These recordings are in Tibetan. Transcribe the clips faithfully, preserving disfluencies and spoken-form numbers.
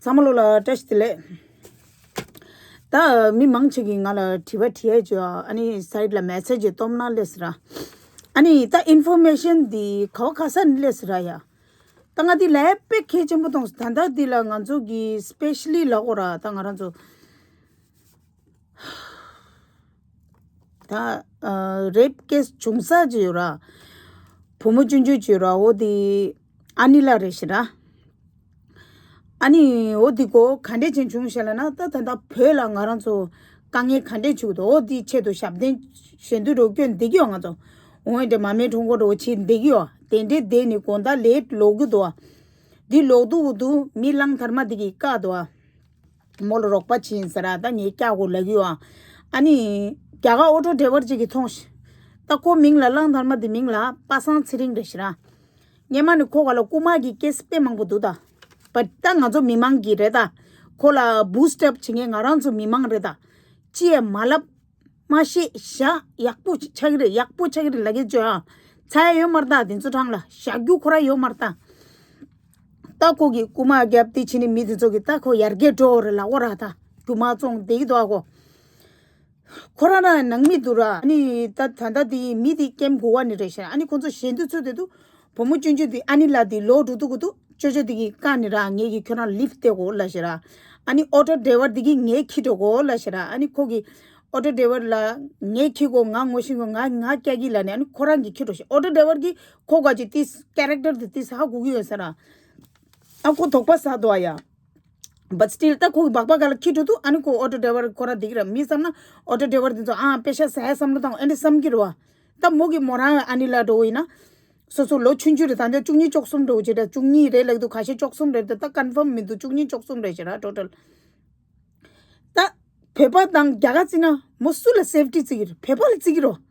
ཚང་མ་ལོ་ལ་བཀྲ་ཤིས་བདེ་ལེགས། ད་མི་མང་ཆེ་གིས་ང་ལ་དྲི་བ་དྲི་ཡས་བྱོས། ཨ་ནི་སའིཌ་ལ་མེ་སེ་ཇི་སྟོབས་ན་ལས་ཟེར། ཨ་ནི་ད་ཨིན་ཕོར་མེ་ཤན་འདི་ག་བ་ག་ས་ནས་ལས་ཟེར་ཡ། ད་ང་འདི་ལས་དཔེ་གལ་ཆེན་པོ་མཐོང་སོང་། ད་ལྟ་འདི་ལ་ང་ཚོ་གི་སི་པེ་ཤ་ལི་ལ་ཨོ་ར་ད་ང་རང་ཚོ་ད་རེབ་ཀེ་སི་བྱུང་ས་ཅིག་ཡོད་ར། བུ་མོ་ཆུང་ཆུང་ཅིག་ཡོད་ར། འོ་དེ་ཨ་ནི་ལ་རེད་ཤི་ར། ཨ་ནི་འོ་དེ་གོ་ག་འདྲས་ཅན་བྱུང་ཤ་ལ་ན། ད་ད་ད་བོད་ལ་ང་རང་ཚོ་དཀའ་ངལ་ག་འདྲས་བྱུང་འདུག་འོ་དེའི་ཆེད་དུ་ཞབས་བརྟན་ཞལ་འདོན་རོགས་སྐྱོན་བསྡད་ཀྱི་ཡོད། ང་ཚོ་འོ་འདྲས་མ་མེད་གྲོང་སྐོར་རོགས་བྱེད་བསྡད་ཀྱི་ཡོད། དེ་འདྲས་བསྡད་ནས་དགོང་དག་ལས་ལོག་གི་འདུག་འདི་ལོག་འདུག་འདུག་མི་གླང་དར་མ་དེ་གིས་བཀག་འདུག་མོ་ལ་རོགས་པ་བྱིན་ཟེར་ར། ད་ངས་སྐྱག་གོ་ལབ་ཀྱི་ཡོད། ཨ་ནི་རྒྱ་གར་ཨོ་ཊོ་ཌེ་ཝར་ཅིག་གིས་མཐོང་ཤག་ད་ཁོ་མིང་ལ་གླང་དར་མ་དེ་མིང་ལ་པ་སངས་ཚེ་རིང་རེད་ཤི་ར། སྔོན་མ་ནས་ཁོ་ག་ལ་རྐུ་མ་གི་ཀེ་སི་དཔེ་མང་པོ་འདུག་ད་པ་ད་ང་ཚོ་མི་མང་གི་རེད་ད། ཁོ་ལ་བུ་སི་ཊི་ཨབ་བྱེད་མཁན་ང་རང་ཚོ་མི་མང་རེད་ད། ཅི་ཡང་མ་ལབ། མ་ཤེས་བཞག་ཡག་པོ་ཆགས་ཀྱི་རེད། ཡག་པོ་ཆགས་ཀྱི་རེད་ལབ་ཀྱི་བྱོས་ཨ། ཚ་ཡ་ཡོད་མ་རེད་ད། དེ་ཚོ་གྲང་ལ་བཞག་རྒྱུ་ཁོ་ར་ཡོད་མ་རེད་ད། ད་ཁོ་གི་རྐུ་མ་རྒྱབ་དེ་ཕྱི་ནས་མི་དེ་ཚོ་གི་ད་ཁོ་ཡར་རྒྱས་འགྲོ་རེད་ལབ་ཨོ་ར། ད་རྒྱུ་མ་བཙོང་བསྡད་ཀྱི་འདུག་ཨ་ཁོ། ཁོ་རང་རང་ནང་མི་འདུག་ར། ཨ་ནི་ད་ད་ལྟ་དེ་མི་དེ་ཀེམ་གོ་བ་ནས་རེད་ཤག་ཨ་ནི་ཁོ་ཚོ་ཞེ་འདུག་ཚོད་དེ་འདུག་བུ་མོ་ཆུང་ཆུང་དེ་ཨ་ནི་ལ་དེ་ལོག་འགྲོ་འདུག་གོ་འདུག་ཅོ་ཅོ་དེ་གིས་བཀག་ནས་ར། ངེད་ཀྱིས་ཁྱོད་རང་ལིཕ་སྟེར་གོ་ལབ་ཤག་ར། ཨ་ནི་ཨོ་ཊོ་ཌེ་ཝར་དེ་གིས་ངས་འཁྱེར་འགྲོ་གོ་ལབ་ཤག་ར། ཨ་ནི་ཁོ་གིས་ཨོ་ཊོ་ཌེ་ཝར་ལ་ངས་འཁྱེར་གོ། ང་ངོ་ཤེས་གོ། ང་ང་སྐྱག་གི་ལབ་ནས། ཨ་ནི་ཁོ་རང་གིས་འཁྱེར་འགྲོ་ཤག་ཨོ་ཊོ་ཌེ་ཝར་གིས་ཁོ་ག་ཅིག་ཏིས་ཀེ་རེག་ཊར་དེ་ཏིས་ཧ་གོ་གི་ཡོད་ས་ར། ཨ་ཁོ་དོགས་པ་ཟ་འདུག་ཨ་ཡ། But still ད་ཁོ་གི་སྦག་སྦག་ག་ལ་འཁྱེར་འགྲོ་འདུག་ཨ་ནི་ཁོ་ཨོ་ཊོ་ཌེ་ཝར་ཁོ་ར་འདི་གི་ར། མི་བསམ་ན་ཨོ་ཊོ་ཌེ་ཝར་འདི་ཚོ་ཨ་པེ་ཤ་ཟ་ཡ་བསམ་བློ་བཏང་ཨེ་འདྲ་བསམ་གི་རེད་བ། ད་མོ་གི་མོ་རང་ཨ་ནི་ལ་འགྲོ་ཡིན་ན། སོ་སོ་ལོ་ཆུང་ཆུང་རེད། ད་ལྟ་བཅུ་གཉིས་བཅུ་གསུམ་འགྲོ་གི་རེད། བཅུ་གཉིས་རེད་ལབ་འདུག་ཁ་ཤས་བཅུ་གསུམ་རེད། ད་ད་ཀོན་ཕརམ་མི་འདུག་བཅུ་གཉིས་བཅུ་གསུམ་རེད་ཤག་ར་ཊོ་ཊལ། ད་བོད་པ་དང་རྒྱ་གར་བརྩིས་ན་མོ་སུ་ལ་སེབ་ཊི་བརྩི་གི་རེད། བོད་པ་ལ་བརྩི་གི་རེད།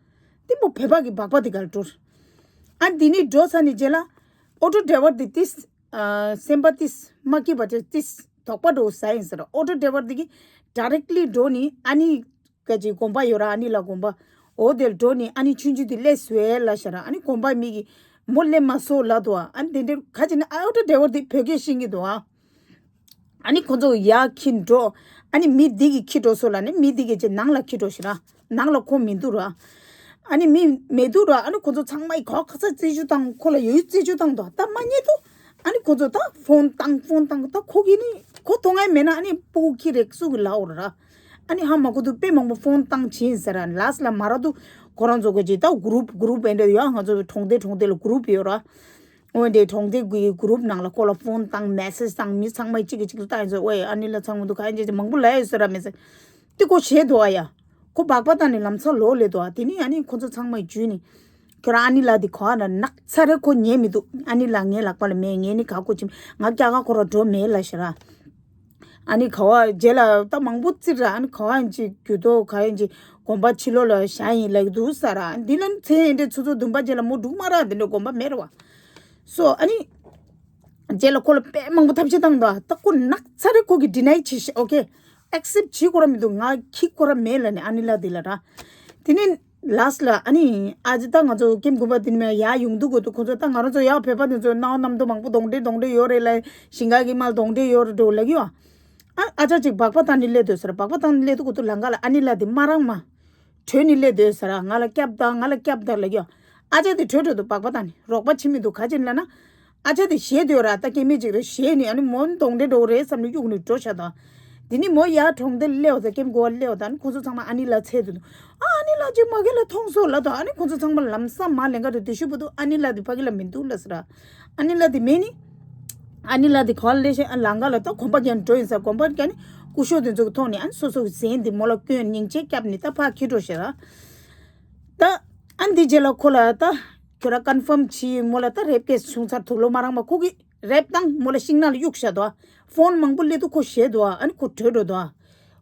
དེ་མོ་བོད་པ་གི་སྦག་སྦག་དེ་ག་ལ་འགྲོ་རེད། ཨ་འདི་ནས་འགྲོ་ས་ནས་རྗེས་ལ་ཨོ་ཊོ་ཌེ་ཝར་དེ་ཏིས་ཨ་སེམས་པ་ཏིས་མ་སྐྱིད་པ་ཏིས་ཏིས་དོགས་པ་འགྲོ་ས་ཡིན་ཟེར། ཨོ་ཊོ་ཌེ་ཝར་དེ་གིས་ཌའི་རེག་ལི་འགྲོ་ནི་ཨ་ནི་ག་ཅིག་དགོན་པ་ཡོད་ར། ཨ་ནི་ལ་དགོན་པ། འོ་དེར་འགྲོ་ནི་ཨ་ནི་ཆུང་ཆུང་དེ་སླེབས་སོང་ལབ་ཤག་ར། ཨ་ནི་དགོན་པ་མི་གིས་མོ་སླེབས་མ་སོང་ལབ་འདུག་ཨ་ནི་དེ་འདྲ་ག་ཅིག་ན་ཨོ་ཊོ་ཌེ་ཝར་དེ་བོད་སྐད་ཤེས་ཀྱི་འདུག་ཨ། ཨ་ནི་ཁོ་ཚོ་ཡར་འཁྱེར་འགྲོ། ཨ་ནི་མི་འདི་གིས་འཁྱེར་འགྲོ་སོང་ལབ་ནི་མི་འདི་གིས་ཅིག་ནང་ལ་འཁྱེར་འགྲོ་ཤག་ར། ནང་ལ་ཁོ་མི་འདུག་ར། ཨ་ནི་མི་མི་འདུག་ར། ཨ་ནི་ཁོ་ཚོ་ཚང་མ་ཡི་ག་བ་ག་ས་རྩད་གཅོད་བཏང་། ཁོ་ལ་ཡོད་རྩད་གཅོད་བཏང་འདུག་ད་མ་རྙེད་འདུག་ཨ་ནི་ཁོ་ཚོ་ད་ཕོན་བཏང་ཕོན་བཏང་། ད་ཁོ་གིས་ནི་ཁོ་མཐོང་ཡ་མེད་ན་ཨ་ནི་སྤུ་གུ་ཁྱེར་རེ་སུ་གིས་ལབ་ཡོད་ར། ཨ་ནི་ཧ་མ་གོ་འདུག་དཔེ་མང་པོ་ཕོན་བཏང་བྱིན་ཟེར་ར། ལཱསི་ལ་མ་ར་འདུག་ཁོ་རང་ཚོ་གི་ཅིག་ད་གུ་རུབ་གུ་རུབ་ཨེ་འདྲ་ཡོད། ང་ཚོ་གྲོང་སྡེ་གྲོང་སྡེ་ལ་གུ་རུབ་ཡོད་ར། འོན་ཏེ་གྲོང་སྡེ་གི་གུ་རུབ་ནང་ལ་ཁོ་ལ་ཕོན་བཏང་མེ་སེ་ཇི་བཏང་། མི་ཚང་མས་གཅིག་གིས་གཅིག་ལ་བཏང་ཡོད་ཟེར། ཝེ་ཨ་ནི་ལ་ཚང་མ་འདུག་ག་ཡིན་ཅེས་མང་པོ་ལབ་ཡོད་ཟེར་ར། མི་ཟེར་དེ་ཁོ་ཞེད་འདུག་ཨ་ཡ། ཁོ་སྦག་སྦག་བཏང་ནས་ལམ་སང་ལོག་སླེབས་འདུག་ཨ། དེ་ནི་ཨ་ནི་ཁོ་ཚོ་ཚང་མས་འཇུས་ནས་ཁྱོད་རང་ཨ་ནི་ལ་དེ་ག་བ་ན་ནག་ཚ་རེ་ཁོ་ཉན་མི་འདུག་ཨ་ནི་ལ་ངའི་ལག་པ་ལ་མེད། ངས་ནི་ག་གོ་ཅིམ་ང་སྐྱ་ཀ་ཁོ་ར་འགྲོ་མེད་ལབ་ཤག་ར། ཨ་ནི་ག་བ་རྗེས་ལ་ད་མང་པོ་བཙིར་ར། ཨ་ནི་ག་བ་ཡིན་ཅིག་རྒྱུ་ཏོ་ག་ཡིན་ཅིག་དགོན་པ་ཕྱི་ལོགས་ལ་བཞག་ཡིན་ལབ་ཀྱི་འདུག་ཟེར་ར། འདི་ལ་མཚན་ཡིན་འདྲ་ཆུ་ཚོད་བདུན་པ་རྗེས་ལ་མོ་འགྲོ་གི་མ་རེད། འདི་འདྲ་དགོན་པ་མེད་རེད་བ། སོ་ཨ་ནི་རྗེས་ལ་ཁོ་ལ་དཔེ་མང་པོ་ཐབས་ཤེས་བཏང་འདུག་ད་ཁོ་ནག་ཚ་རེ་ཁོ་གིས་ཌི་ནའི་བྱེད་ཤག་ཨོ་ཁེ། ཨེག་སེབ་བྱེད་དགོས་ར་མི་འདུག་ང་འཁྱེར་དགོས་ར་མེད་ལབ་ནས་ཨ་ནི་ལ་དེ་ལ་ར། དེ་ནས་ལཱསི་ལ་ཨ་ནི་ཨ་ཅེ་ད་ང་ཚོ་ཀེམ་དགོན་པ་དེ་ནས་མར་ཡར་ཡོང་དུས་གོ་དུས་ཁོ་ཚོ་ད་ང་རང་ཚོ་ཡར་བོད་པ་དེ་ཚོ་སྣང་བ་རྣམ་རྟོག་མང་པོ་གདོན་འདྲེ་གདོན་འདྲེ་ཡོད་རེད་ལབ། ཞིང་ཁ་གི་མར་གདོན་འདྲེ་ཡོད་རེད་འགྲོ་ལབ་ཀྱི་ཡོད། ཨ་ཨ་ཅག་ཅིག་སྦག་སྦག་བཏང་ནས་སླེབས་སྡོད་ས་ར། སྦག་སྦག་བཏང་ནས་སླེབས་དུས་གོ་དུས་ལམ་ཁ་ལ་ཨ་ནི་ལ་དེ་མ་རང་མ། བྲོས་ནས་སླེབས་སྡོད་ས་ར། ང་ལ་སྐྱབས་དང་ང་ལ་སྐྱབས་དང་ལབ་ཀྱི་ཡོད། ཨ་ཅག་དེ་བྲོས་འགྲོ་འདུག་སྦག་སྦག་བཏང་ནས་རོགས་པ་བྱེད་མི་འདུག་ག་ཅི་ལབ་ན། ཨ་ཅག་དེ་ཞེད་སྡོད་ར། ད་སྐྱེ་དམན་ཅིག་རེད། ཞེད་ནས་ཨ་ནི་མོ་གདོན་འདྲེ་འགྲོ་གི་རེད་བསམ་ནས་གཡུག་ནས་འགྲོ་བཞག་དང་། དེ་ནས་མོ་ཡར་གྲོང་སྡེ་སླེབས་ས། ཀེམ་དགོན་པ་སླེབས་ས། ཨ་ནི་ཁོ་ཚོ་ཚང་མ་ཨ་ནི་ལ་འཚོལ་དུས་འདུག་ཨ་ཨ་ནི་ལ་ཅིག་མ་གི་ལ་མཐོང་སོང་ལབ་དང་། ཨ་ནི་ཁོ་ཚོ་ཚང་མ་ལམ་སང་མར་ལེན་ག་འགྲོ་དུས་ཤུ་བུ་འདུག་ཨ་ནི་ལ་དེ་ཕ་གི་ལ་མི་འདུག་ལབ་ས་ར། ཨ་ནི་ལ་དེ་མེད་ནི། ཨ་ནི་ལ་དེ་ག་ལ་སླེབས་ཤག་ཨ་ལམ་ཁ་ལ་ད་དགོན་པ་རྒྱབ་འགྲོ་ཡིན་ས། དགོན་པ་རྒྱབ་ནས་སྐུ་ཞབས་དེ་ཚོ་གིས་མཐོང་ནས་ཨ་ནི་སོ་སོ་གི་ཟན་དེ་མོ་ལ་བསྐོན། སྙིང་རྗེ་བརྒྱབ་ནས་ད་ཕར་འཁྱེར་འགྲོ་ཤག་ར། ད་ཨ་ནི་དེ་རྗེས་ལ་ཁོ་ལ་ད་ཁྱོད་ར་ཀོན་ཕརམ་བྱས། མོ་ལ་ད་རེབ་ཀེ་སི་བྱུང་ཚར། དུག་ལོག་མ་རག་མ། ཁོ་གིས་རེབ་བཏང་མོ་ལ་ཤིང་ནགས་ལ་གཡུགས་བཞག་འདུག་ཕོན་མང་པོ་སླེབས་དུས་ཁོ་ཞེད་འདུག་ཨ་ནི་ཁོ་བྲོས་འགྲོ་འདུག་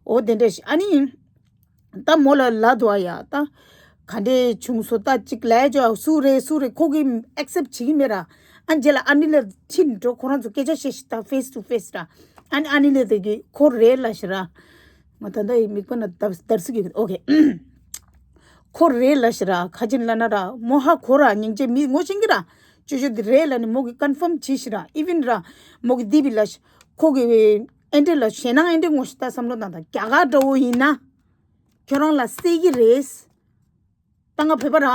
འོ་དེ་འདྲ་ཞིག་ཨ་ནི། ད་མོ་ལ་ལབ་འདུག་ཡ། ད་ག་འདྲས་བྱུང་སོང་། ད་ཅིག་ལབ་ཅོ། སུ་རེད་སུ་རེད། ཁོ་གིས་ཨེག་སེབ་བྱེད་ཀྱི་མེད་ར། ཨ་ནི་རྗེས་ལ་ཨ་ནི་ལ་ཕྱིན་འགྲོ། ཁོ་རང་ཚོ་སྐད་ཆ་བཤད་ཤག་ད་ཕེ་སི་ཊུ་ཕེ་སི་ར། ཨ་ནི་ཨ་ནི་ལ་དེ་གིས་ཁོ་རེད་ལབ་ཤག་ར། ང་ད་ལྟ་ཡི་མིག་པ་ན་འདར་འདར་སི་གི། ཨོ་ཁེ། ཁོ་རེད་ལབ་ཤག་ར། ག་ཅི་ལབ་ན་ར། མོ་ཧ་གོ་ར། སྙིང་རྗེ། མི་ངོ་ཤེས་ཀྱི་ར། ཅོ་ཅོ་འདི་རེད་ལབ་ནས་མོ་གིས་ཀོན་ཕརམ་བྱས་ཤག་ར། ཨི་ཝན་ར་མོ་གིས་འདི་བི་ལབ་ཤག་ཁོ་གིས་ ཨེ་འདྲས་ལ་ཞེད་སྣང་ཨེ་འདྲས་ངོ་ཤེས་ད་བསམ་བློ་བཏང་ད། རྒྱ་གར་འདྲ་བོ་ཡིན་ན་ཁྱོད་རང་ལ་གསད་ཀྱི་རེད། ད་ང་བོད་པ་ར།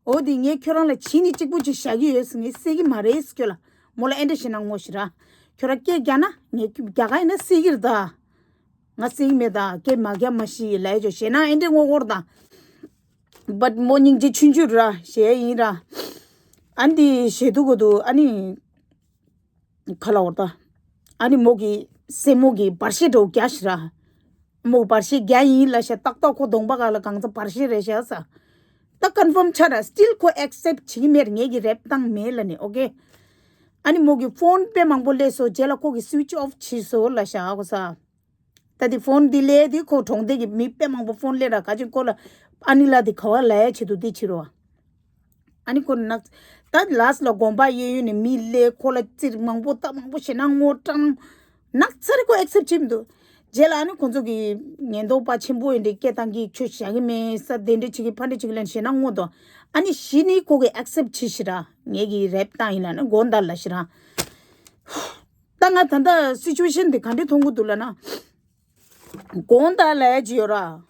འོ་དེ་ངས་ཁྱོད་རང་ལ་བྱིན་ནས་གཅིག་པུ་ཅིག་བཞག་གི་ཡོད་ཟེར། ངས་གསད་ཀྱི་མ་རེད་ཁྱོད་ལ། མོ་ལ་ཨེ་འདྲས་ཞེད་སྣང་ངོ་ཤེས་ར། ཁྱོད་ར་སྐད་རྒྱག་ན་ངས་རྒྱ་གར་ཡིན་ན་གསད་ཀྱི་རེད་ད། ང་གསད་ཀྱི་མེད་ད། སྐད་མ་རྒྱག་མ་ཤི་ལས་ཅོ་ཞེད་སྣང་ཨེ་འདྲས་ངོ་ཤེས་ད། བཊ་མོ་སྙིང་རྗེ་ཆུང་ཆུང་ར་ཞེ་ཡིན་ར། ཨ་ནི་ཞེ་སྡུག་གོ་འདུག་ཨ་ནི། ཁ་ལ་འོར་ད། ཨ་ནི་མོ་གི་སེ་མོ་གི་བར་ཤེ་འགྲོ་རྒྱ་ཤི་ར། མོ་བར་ཤེ་རྒྱ་ཡིན་ལ་ཤ་ཏག་ཏག་ཁོ་གདོང་པ་ག་ལ་གང་ཚ་བར་ཤེ་རེ་ཤ་ས། ད་ཀོན་ཕོམ་ཆ་ར་སི་ཊིལ་ཁོ་ཨེག་སེབ་བྱེད་ཀྱི་མེད་ངེད་ཀྱི་རེབ་བཏང་མེད་ལ་ནི་ཨོ་ཀེ། ཨ་ནི་མོ་གི་ཕོན་དཔེ་མང་པོ་སླེབས་སོ་རྗེས་ལ་ཁོ་གི་སུའིཆ་ཨོཕ་བྱས་སོ་ལ་ཤ་ཨ་ཁོ་ས། ད་དེ་ཕོན་དེ་ལས་དེ་ཁོ་གྲོང་སྡེ་གི་མི་དཔེ་མང་པོ་ཕོན་སླེབས་ར་ག་ཅིག་ཁོ་ལ་ཨ་ནི་ལ་དེ་ག་བ་ལ་ཡ་ཆེད་དུ་དེ་ཕྱིར་རོ། ཨ་ནི་ཁོ་ནག་ད་ལཱ་སི་ལ་དགོན་པ་གཡས་གཡོན་ནས་མི་སླེབས་ཁོ་ལ་ཙིར་མང་པོ་ད་མང་པོ་ཞེད་སྣང་ངོ་སྤྲང་ནག་ཚར་ཁོ་ཨེག་སེབ་བྱེད་མི་འདུག་རྗེས་ལ་ཨ་ནི་ཁོ་ཚོ་གི་ཉེན་རྟོག་པ་ཆེན་པོ་ཡིན་འདྲ་སྐད་བཏང་གི་ཁྱོད་བཞག་གི་མེད་ས་དེ་འདྲ་བྱེད་ཀྱི་ཕ་འདྲ་བྱེད་ཀྱི་ལན་ཞེད་སྣང་ངོ་དོ། ཨ་ནི་གཞི་ནི་ཁོ་གི་ཨེག་སེབ་བྱེད་ཤི་ར་ངེད་ཀྱི་རེབ་བཏང་ཡིན་ལ་ནི་དགོན་བདག་ལ་ཤི་ར། ད་ང་ད་ལྟ་སི་ཅུ་ཨེ་ཤན་འདི་ག་འདྲས་མཐོང་གི་འདུག་ལབ་ན། དགོང་དག་ལས་ཀྱི་ཡོད་ར།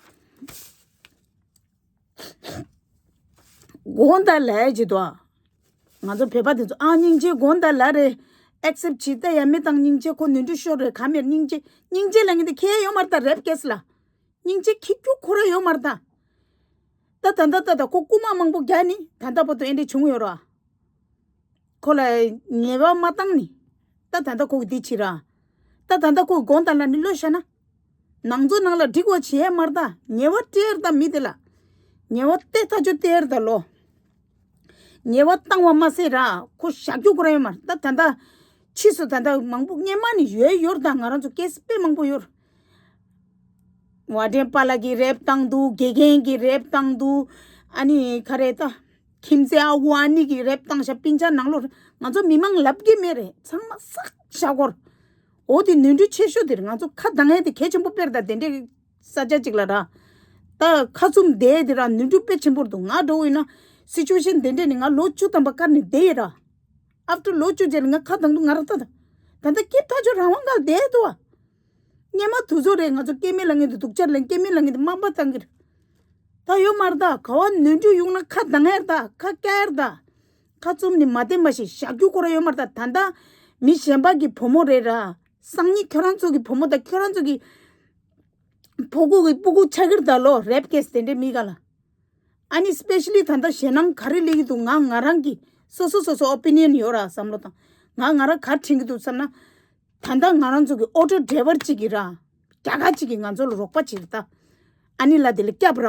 དགོང་དག་ལས་ཀྱི་འདུག་ང་ཚོ་བོད་པ་དེ་ཚོ་ཨ་སྙིང་རྗེ་དགོང་དག་ལ་རེད། ཨེག་སེབ་བྱེད་ད་ཡ་མེད་དང་སྙིང་རྗེ་ཁོ་ནོར་འཁྲུལ་ཤོར་རེད་ག་མེད་སྙིང་རྗེ་སྙིང་རྗེ་ལ་ངེས་དེ་ཁྱེད་ཡོད་མ་རེད་ད་རེབ་སྐྱེས་ལ། སྙིང་རྗེ་ཁྱི་རྒྱུ་ཁོ་ར་ཡོད་མ་རེད་ད། ད་ད་ད་ད་ད་ཁོ་རྐུ་མ་མང་པོ་རྒྱག་ནི་ད་ལྟ་བར་དུ་ཨེ་འདྲས་བྱུང་ཡོད་ར། ཁོ་ལ་ཉེས་པ་མ་བཏང་ནི། ད་ད་ལྟ་ཁོ་གི་འདི་ཕྱིར་ར། ད་ད་ལྟ་ཁོ་གི་དགོངས་དག་ལ་ནི་བློ་ཤ་ན། ནང་ཚོ་ནང་ལ་འགྲིག་པ་བྱེད་ཡ་མ་རེད་ད་ཉེས་པ་སྤྲད་ད་མི་དེ་ལ། ཉེས་པ་སྤྲད་ད་ཆོ་སྤྲད་ད་ལོ། ཉེས་པ་བཏང་བ་མ་ཟད་ར་ཁོ་བཞག་རྒྱུ་ཁོ་ར་ཡོད་མ་རེད་ད་ད་ད། ཕྱིས་སུ་ད་ད་མང་པོ་སྔན་མ་ནི་ཡོད་ཡོད་ད་ང་རང་ཚོ་ཀེ་སི་དཔེ་མང་པོ་ཡོད། ཝ་ཏྲེན་པཱ་ལགས་ཀྱིས་རེབ་བཏང་འདུག་དགེ་རྒན་གྱིས་རེབ་བཏང་འདུག་ཨ་ནི་ག་རེ་ད། ཁྱིམ་མཚེས་ཨ་ཁུ་ཨ་ནི་གིས་རེབ་བཏང་ཤག་སྤུན་ཆ་ནང་ལོགས་ང་ཚོ་མི་མང་ལབ་ཀྱི་མེད་རེད་ཚང་མ་བསགས་བཞག་གོ། འོ་དེ་ནོར་འཁྲུལ་ཆེ་ཤོས་དེ་རེད་ང་ཚོ་ཁ་གདངས་ཡས་དེ་གལ་ཆེན་པོ་དཔེར་ད་དེ་འདྲའི་ས་ཆ་གཅིག་ལ་ར། ད་ཁ་བཙུམ་བསྡད་དེ་ར་ནོར་འཁྲུལ་དཔེ་ཆེན་པོ་རེད་འདུག་ང་འགྲོ་ཡིན་ན་སི་ཅུ་ཨེ་ཤན་དེ་འདྲས་ནི་ང་ལོ་བཅུ་ཐམ་པ་བཀར་ནས་བསྡད་ཡོད་ར། ཨབ་ཏུ་ལོ་བཅུ་རྗེས་ལ་ང་ཁ་གདངས་འདུག་ང་ར་ད་ད་ད་ལྟ་སྐྱིད་ཐག་ཆོད་རང་དབང་ག་བསྡད་འདུག་བ། སྔན་མ་དུས་ཚོད་རེད་ང་ཚོ་སྐྱེ་དམན་ལ་ངན་དུ་སྡུག་ཅག་ལ་སྐྱེ་དམན་ལ་ངན་དུ་དམའ་འབེབས་བཏང་གི་རེད། ད་ཡོད་མ་རེད་ད་ག་བ་ནོར་འཁྲུལ་ཡོང་ན་ཁ་གདངས་ཡར་ད་ཁ་བཀྱག་ཡར་ད། ཁ་བཙུམ་ནི་མ་བསྡད་མ་ཤེས་བཞག་རྒྱུ་ཁོ་ར་ཡོད་མ་རེད་ད་ད་ལྟ་མི་གཞན་པ་གི་བུ་མོ་རེད་ར། སང་ཉིན་ཁྱོད་རང་ཚོ་གི་བུ་མོ་ད་ཁྱོད་རང་ཚོ་གི་ཕོ་ཁུ་གི་སྤུ་གུ་ཆགས་ཀྱི་རེད་ད་ལོ་རེབ་ཀེ་སི་དེ་འདྲའི་མི་ག་ལ། ཨ་ནི་སི་པེ་ཤ་ལི་ད་ལྟ་ཞེད་སྣང་ག་རེ་སླེབས་ཀྱི་འདུག་ང་ང་རང་གི་སོ་སོ་སོ་སོ་ཨོ་པི་ནི་ཡན་ཡོད་ར་བསམ་བློ་བཏང་ང་ང་རང་ག་རེ་དྲན་གྱི་འདུག་བསམ་ན། ད་ལྟ་ང་རང་ཚོ་གི་ཨོ་ཊོ་ཌ་རའི་ཝར་གཅིག་གིས་ར། རྒྱ་གར་གཅིག་གིས་ང་ཚོ་ལ་རོགས་པ་བྱེད་ཀྱི་རེད་ད། ཨ་ནི་ལ་དེ་ལ་སྐྱབས་ར།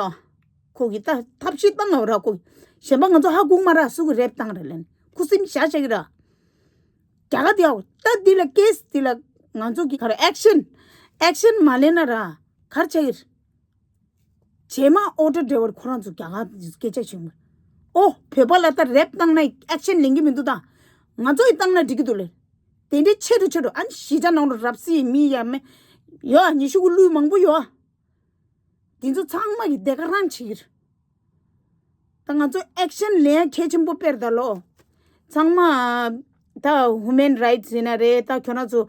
ཁོ་གིས་ད་ཐབས་ཤེས་བཏང་ང་ར་ཁོ་གིས། གཞན་པ་ང་ཚོ་ཧ་གོ་མ་ར་སུ་གིས་རེབ་བཏང་རེད་ལན། ཁུ་སིམ་བཞག་བྱ་གི་ར། རྒྱ་གར་དེ་ཡའོ་ད་འདི་ལ་ཀེ་སི་འདི་ལ་ང་ཚོ་གི་ག་རེ་ཨེག་ཤན། ཨེག་ཤན་མ་ལེན་ན་ར། ག་རེ་བྱ་གི་རེད། རྗེས་མ་ཨོ་ཊོ་ཌ་རའི་ཝར་ཁོ་རང་ཚོ་རྒྱ་གར་སྐད་ཆ་བྱུང་། ཨོ་བོད་པ་ལ་ད་རེབ་བཏང་ན་ཨེག་ཤན་ལེན་གི་མི་འདུག་ད། ང་ཚོ་ཡི་བཏང་ན་འགྲིག་གི་འདུག་ལེ། དེ་འདྲའི་ཆེ་རུ་ཆེ་རུ་ཨ་ནི་གཞིས་ཆགས་ནང་ལ་རབ་སྲིད་མི་ཡ་མེ། ཡོ་ཉི་ཤུ་གུ་ལུས་མང་པོ་ཡོ། འདི་ཚོ་ཚང་མ་གི་སྡེ་ཁ་རང་བྱེད་ཀྱི་རེད། ད་ང་ཚོ་ཨེག་ཤན་ལེན་ཡ་གལ་ཆེན་པོ་དཔེར་ད་ལོ། ཚང་མ་ད་ཧུ་མན་རའིཊ་ཡིན་ན་རེད་ད་ཁྱོད་རང་ཚོ་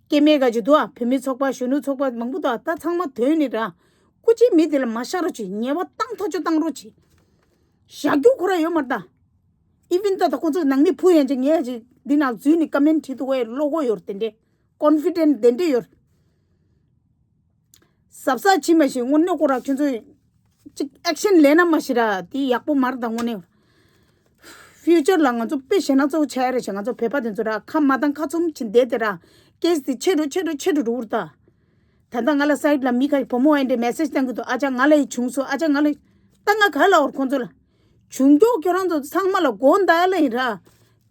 སྐྱེ་དམན་ག་ཅིག་འདུག་ཨ་བུད་མེད་ཚོགས་པ་གཞོན་ནུ་ཚོགས་པ་མང་པོ་འདུག་ཨ་ད་ཚང་མ་དོན་ནི་ར། སྐུ་མཁྱེན་མི་དེ་ལ་མ་ཤར་རོ་ཅིག་ཉེས་པ་བཏང་ཐག་ཆོད་བཏང་རོ་ཅིག་བཞག་རྒྱུ་ཁོ་ར་ཡོད་མ་རེད་ད། ཨི་ཝན་ད་ད་ཁོ་ཚོ་ནང་མི་ཕུ་ཡན་ཅིག་ངས་ཅིག་འདི་ནང་འཛུལ་ནི་ཀ་མེན་བྲིས་འདུག་བས་བློ་ཁོག་ཡོད་རེད་དེ་འདྲས་ཀོན་ཕི་ཌེན་ཊི་དེ་འདྲས་ཡོད་རེད། གཟབ་གཟབ་བྱེད་མ་ཤེས་དངོས་གནས་ཁོ་ར་ཁྱོད་ཚོས་ཅིག་ཨེག་ཤན་ལེན་ན་མ་ཤེས་ར་དེ་ཡག་པོ་མ་རེད་ད་དངོས་གནས། ཕིའུ་ཅར་ལ་ང་ཚོ་དཔེ་ཞེད་སྣང་ཚ་པོ་ཆགས་ཡ་རེད་ཤག་ང་ཚོ་བོད་པ་དེ་ཚོ་ར་ཁ་མ་བཏང་ཁ་བཙུམ་བྱས་བསྡད་དེ་ར་ཀེ་སི་དེ་ཆེ་རུ་ཆེ་རུ་ཆེ་རུ་འགྲོ་གི་རེད་ད། ད་ལྟ་ང་ལ་སའིཊ་ལ་མི་ཁ་ཤས་བུ་མོ་ཨེ་འདྲས་མེ་སེཇ་བཏང་གི་འདུག་ཨ་ཅག་ང་ལ་ཡི་བྱུང་སོང་ཨ་ཅག་ང་ལ་ཡི་ད་ང་ག་ལ་འོར་ཁོང་ཚོ་ལ། བྱུང་མགྱོགས་ཁྱོད་རང་ཚོ་ཚང་མ་ལ་དགོངས་དག་ལ་ཡིན་ར།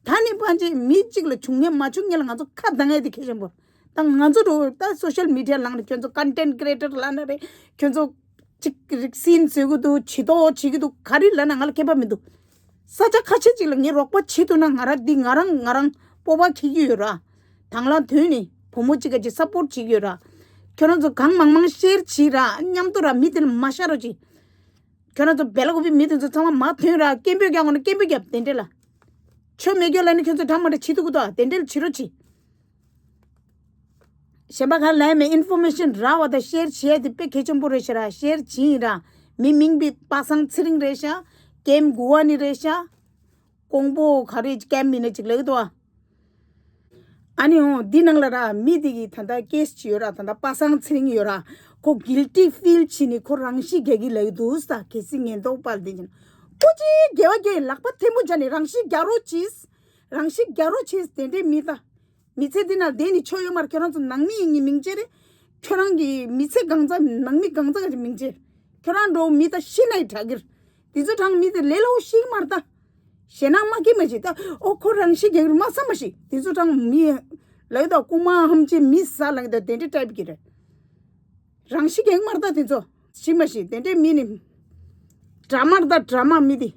ད་ནི་ཕན་ཆད་མི་གཅིག་ལ་བྱུང་ངེས་མ་བྱུང་ངེས་ལ་ང་ཚོ་ཁ་གདངས་ཡས་དེ་གལ་ཆེན་པོ། ད་ང་ཚོ་འགྲོ་ད་སོ་ཤལ་མི་ཌི་ཡ་ལངས་ནས་ཁྱོད་ཚོ་ཀོན་ཊེན་ཊི་ཀི་རི་ཨེ་ཊར་ལབ་ན་རེད་ཁྱོད་ཚོ་ཅིག་རིག་སིན་བཟོས་གི་འདུག་བྱི་དོག་བྱེད་གི་འདུག་ག་རེ་ལབ་ན་ང་ལ་ཁྱད་པར་མི་འདུག་ས་ཆ་ཁ་ཤས་ཅིག་ལ་ངས་རོགས་པ་བྱེད་ཐུབ་ན་ང་རང་འདི་ང་རང་ང་རང་སྤོབས་པ་འཁྱེར་གྱི་ཡོད་ར། དང་བླངས་དོན་ནི་བུ་མོ་གཅིག་ག་ཅིག་སབ་པོར་བྱེད་ཀྱི་ཡོད་ར། ཁྱོད་རང་ཚོ་གང་མང་མང་ཤེར་བྱེད་ར་མཉམ་དུ་ར་མི་དེ་ལ་མ་ཤར་རོ་ཅིག་ཁྱོད་རང་ཚོ་བེ་ལ་ཀོ་པི་མི་དེ་ཚོ་ཚང་མ་མ་ཐོན་ར་སྐད་འབོད་རྒྱག་དགོས་ན་སྐད་འབོད་རྒྱབ་དེ་འདྲས་ལ། ཆོ་མེད་སྐྱོ་ལ་ནི་ཁྱོད་ཚོ་འདྲ་མ་འདྲ་བྱེད་ཐུབ་ཀྱི་འདུག་ཨ་དེ་འདྲས་ལ་བྱེད་རོགས་གྱིས། གཞན་པ་ག་ལ་མེད། ཨིན་ཕོར་མེ་ཤན་རག་པ་དང་ཤེར་བྱེད་ཡ་དེ་དཔེ་གལ་ཆེན་པོ་རེད་ཤག་ར། ཤེར་བྱེད་ཡིན་ར། མི་མིང་པི་པ་སངས་ཚེ་རིང་རེད་ཤག་ཀེམ་གུ་ཝ་ནི་རེད་ཤག་ཀོང་པོ་ག་རེ་ཀེམ་ཡིན་ན་ཅིག་ལབ་འདུག་ཨ། ཨ་ནི་འོ་འདི་ནང་ལ་ར་མི་དེ་གི་ད་ལྟ་ཀེ་སི་ཅིག་ཡོད་ར། ད་ལྟ་པ་སངས་ཚེ་རིང་ཡོད་ར། ཁོ་གིལ་ཊི་ཕིལ་བྱས་ནི་ཁོ་རང་ཤི་རྒྱག་གི་ལབ་འདུག་ས། གལ་སྲིད་ཉེན་རྟོག་པ་དེ་ཡིན་ན་ཁོ་ཅིག་དགེ་བ་དགེ་ལག་པ་ཐལ་མོ་སྦྱར་ནས་རང་ཤི་རྒྱག་རོགས་བྱེད། རང་ཤི་རྒྱག་རོགས་བྱེད། དེ་འདྲའི་མི་ད། མི་ཚེ་འདི་ན་བསྡད་ནི་ཆོ་ཡོད་མ་རེད། ཁྱོད་རང་ཚོ་ནང་མི་ཡིན་ངའི་མིང་བརྗེ་རེད། ཁྱོད་རང་གི་མི་ཚེ་གང་ཚ་ནང་མི་གང་ཚ་གི་མིང་བརྗེ། ཁྱོད་རང་འགྲོ་མི་ད་ཤི་ནའི་དྲག་གིར། དེ་ཚོ་གྲང་མི་དེ་ལས་སླ་བོ་ཤི་གི་མ་རེད་ད། ཞེད་སྣང་མ་སྐྱེ་མ་ཤི་ད། ཨོ་ཁོ་རང་ཤི་རྒྱག་གིར་མ་བསམ་མ་ཤི། དེ་ཚོ་གྲང་མི་ལབ་ད་ཀུ་མ་ཧམ་ཅེ་མི་ཟ་ལངས་ད་དེ་འདྲའི་ཊའིབ་གི་རེད། རང་ཤི་རྒྱག་གི་མ་རེད་ད་དེ་ཚོ། ཤི་མ་ཤི་དེ་འདྲའི་མི་ནི། དྲ་མ་རེད་ད་དྲ་མ་མི་དེ།